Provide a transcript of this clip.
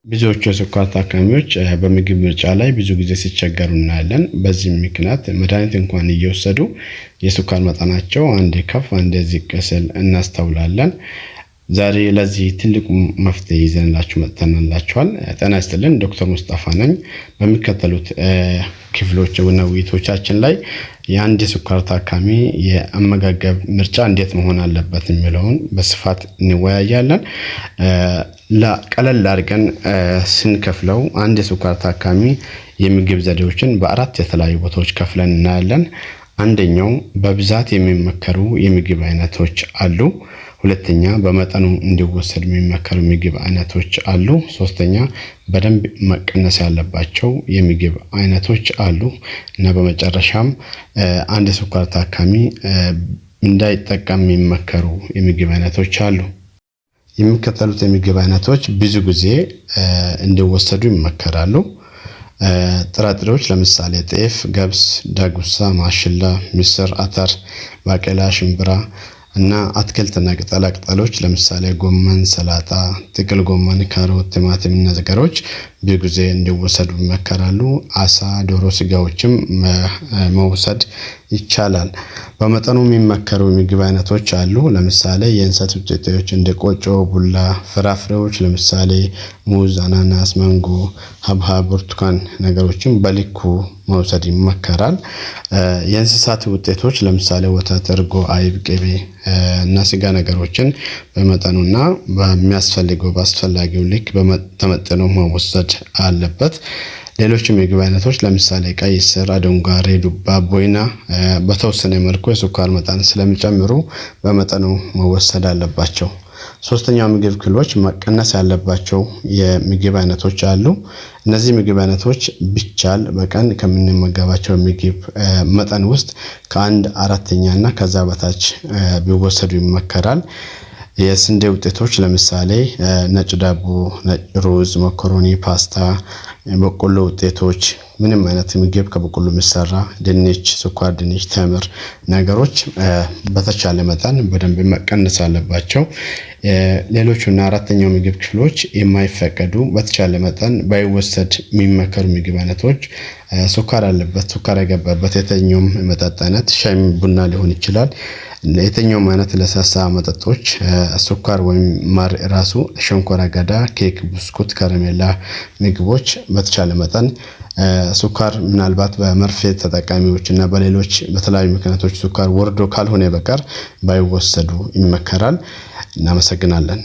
ብዙዎቹ የስኳር ታካሚዎች በምግብ ምርጫ ላይ ብዙ ጊዜ ሲቸገሩ እናያለን። በዚህም ምክንያት መድኃኒት እንኳን እየወሰዱ የስኳር መጠናቸው አንዴ ከፍ አንዴ ዝቅ ሲል እናስተውላለን። ዛሬ ለዚህ ትልቁ መፍትሄ ይዘንላችሁ መጥተንላችኋል። ጤና ይስጥልን፣ ዶክተር ሙስጠፋ ነኝ። በሚከተሉት ክፍሎች እና ውይይቶቻችን ላይ የአንድ የስኳር ታካሚ የአመጋገብ ምርጫ እንዴት መሆን አለበት የሚለውን በስፋት እንወያያለን። ቀለል አድርገን ስንከፍለው አንድ የስኳር ታካሚ የምግብ ዘዴዎችን በአራት የተለያዩ ቦታዎች ከፍለን እናያለን። አንደኛው በብዛት የሚመከሩ የምግብ አይነቶች አሉ። ሁለተኛ በመጠኑ እንዲወሰድ የሚመከሩ ምግብ አይነቶች አሉ። ሶስተኛ በደንብ መቀነስ ያለባቸው የምግብ አይነቶች አሉ። እና በመጨረሻም አንድ የስኳር ታካሚ እንዳይጠቀም የሚመከሩ የምግብ አይነቶች አሉ። የሚከተሉት የምግብ አይነቶች ብዙ ጊዜ እንዲወሰዱ ይመከራሉ። ጥራጥሬዎች ለምሳሌ ጤፍ፣ ገብስ፣ ዳጉሳ፣ ማሽላ፣ ምስር፣ አተር፣ ባቄላ፣ ሽምብራ እና አትክልትና ቅጠላ ቅጠሎች ለምሳሌ ጎመን፣ ሰላጣ፣ ጥቅል ጎመን፣ ካሮት፣ ቲማቲም እና ነገሮች ብዙ ጊዜ እንዲወሰዱ ይመከራሉ። አሳ፣ ዶሮ ስጋዎችም መውሰድ ይቻላል። በመጠኑ የሚመከሩ የምግብ አይነቶች አሉ። ለምሳሌ የእንሰት ውጤቶች እንደ ቆጮ፣ ቡላ፣ ፍራፍሬዎች ለምሳሌ ሙዝ፣ አናናስ፣ ማንጎ፣ ሀብሀብ፣ ብርቱካን ነገሮችን በልኩ መውሰድ ይመከራል። የእንስሳት ውጤቶች ለምሳሌ ወተት፣ እርጎ፣ አይብ፣ ቅቤ እና ስጋ ነገሮችን በመጠኑና በሚያስፈልገው በአስፈላጊው ልክ ተመጥኖ መወሰድ አለበት። ሌሎችም የምግብ አይነቶች ለምሳሌ ቀይ ስር፣ አደንጓሬ፣ ዱባ፣ ቦይና በተወሰነ መልኩ የስኳር መጠን ስለሚጨምሩ በመጠኑ መወሰድ አለባቸው። ሶስተኛው ምግብ ክፍሎች መቀነስ ያለባቸው የምግብ አይነቶች አሉ። እነዚህ ምግብ አይነቶች ቢቻል በቀን ከምንመገባቸው ምግብ መጠን ውስጥ ከአንድ አራተኛ እና ከዛ በታች ቢወሰዱ ይመከራል። የስንዴ ውጤቶች ለምሳሌ ነጭ ዳቦ፣ ነጭ ሩዝ፣ መኮሮኒ፣ ፓስታ፣ በቆሎ ውጤቶች፣ ምንም አይነት ምግብ ከበቆሎ የሚሰራ ድንች፣ ስኳር ድንች፣ ተምር ነገሮች በተቻለ መጠን በደንብ መቀነስ አለባቸው። ሌሎቹና አራተኛው ምግብ ክፍሎች የማይፈቀዱ በተቻለ መጠን ባይወሰድ የሚመከሩ ምግብ አይነቶች ስኳር ያለበት ስኳር የገባበት የትኛውም መጠጥ አይነት ሻይም ቡና ሊሆን ይችላል። የትኛውም አይነት ለስላሳ መጠጦች፣ ስኳር ወይም ማር ራሱ፣ ሸንኮራ አገዳ፣ ኬክ፣ ብስኩት፣ ከረሜላ ምግቦች በተቻለ መጠን ስኳር ምናልባት በመርፌ ተጠቃሚዎች እና በሌሎች በተለያዩ ምክንያቶች ስኳር ወርዶ ካልሆነ በቀር ባይወሰዱ ይመከራል። እናመሰግናለን።